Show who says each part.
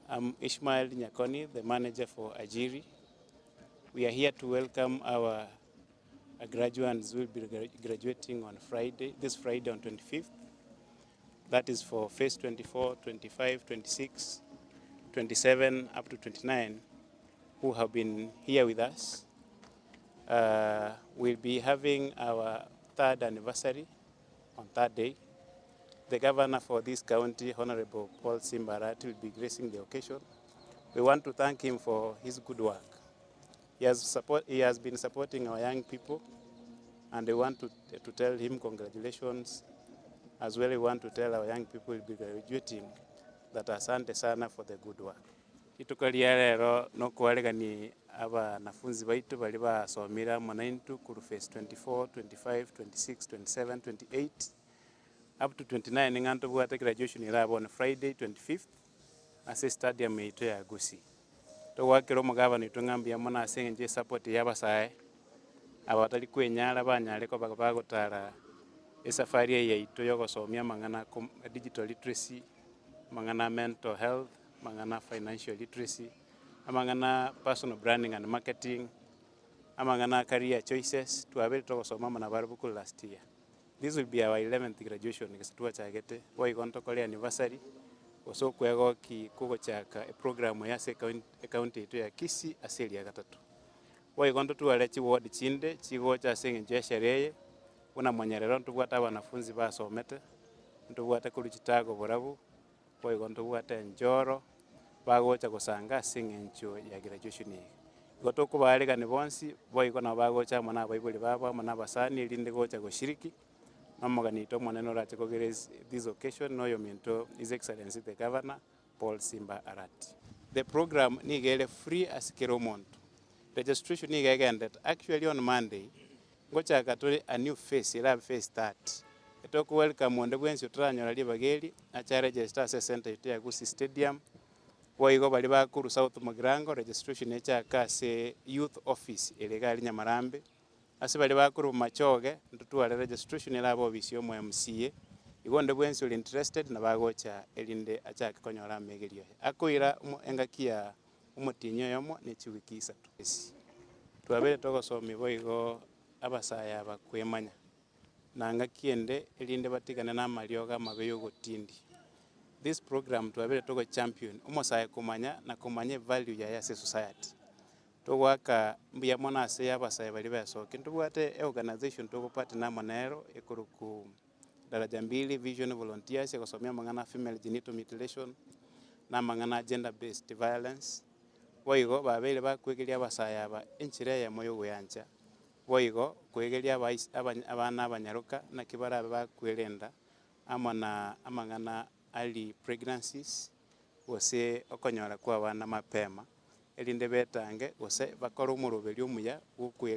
Speaker 1: I'm Ishmael Nyakoni, the manager for Ajiri. We are here to welcome our graduates who will be graduating on Friday, this Friday on 25th. That is for phase 24, 25, 26, 27 up to 29 who have been here with us. We'll be having our third anniversary on that day. The governor for this county, Honorable Paul Simba Arati, will be gracing the occasion. We want to thank him for his good work. He has been supporting our young people, and we want to tell him congratulations. As well, we want to tell our young people who will be graduating that asante sana for the good work. Rituko ria rero nokwaregani abanafunzi baito baria basomire amo naintwe korwa phase 24, 25, 26, 27, 28 up to 29 ng'a ntobwate graduation ere on Friday 25th ase stadium yaito ya Gusii. Togwakera omogabana oito ng'a mbuya mono ase eng'encho esupport ya abasae aba batari kwenyara banyare koba bagotara esafari eye yaito ya ogosomia amang'ana digital literacy, amang'ana mental health, amang'ana financial literacy, amang'ana personal branding and marketing, amang'ana career choices, twabere togosoma amo nabarabwo korwa last year. This will be our 11th graduation gose twachagete, boigo ntokore anniversary, gose okwegoki kogochaka eprogram eye ase ecounty yaito ya Kisii ase eria gatato. Boigo ntotware chiward chinde chigocha ase eng'encho ya esherehe eye, buna Monyerero ntobwate abanafunzi basomete, ntobwate korwa Chitago Borabu, boigo ntobwate Enjoro, bagocha gosanga ase eng'encho ya graduation eye. Igo tokobaregani bonsi, boigo nabo bagocha amo na abaibori babo amo na abasani erinde gocha goshiriki, na omogani oito omonene orache kograce this occasion na oyominto His Excellency the Governor Paul Simba Arati. The program nigo ere free ase kera omonto. Registration nigo egendete actually on Monday, ngochaka tore a new phase erabe phase 30. Etoko welcome onde bwensi otaranyora ribaga eri, ache aregister ase ecenter yaito ya Gusii Stadium, boigo baria bakorwa South Mugirango registration echake ase youth office ere iga aria Nyamarambe, ase baria bakorwa Bomachoge ntotware registration erabe ofisi ya omo MCA, igo onde bwensi ore interested nabo agocha erinde achake konyora amegerio aya. Akoira engaki ya omotienyi oyomo na echiwiki isato. Twabere togosomia boigo abasae aba kwemanya, na ngaki ende erinde batigane na amariogo amabe ya ogotindi. This program twabere togo champion omosae komanya na komanya evalue yaye ase esociety. Togoaka mbuya mono ase abasae baria besokia, ntobwate eorganization togopartner amo nero ekorokwa Daraja Mbili Vision Volunteers egosomia amang'ana a female genital mutilation na amang'ana a gender based violence. Boigo babeire bakwegeria abasae aba enchera eyemo ya ogoyancha, boigo koegeria abana abanyaroka naki barabe bakwerenda amo na amang'ana early pregnancies gose okonyora kwa abana mapema, erinde betange gose bakore omoroberio omuya bwa.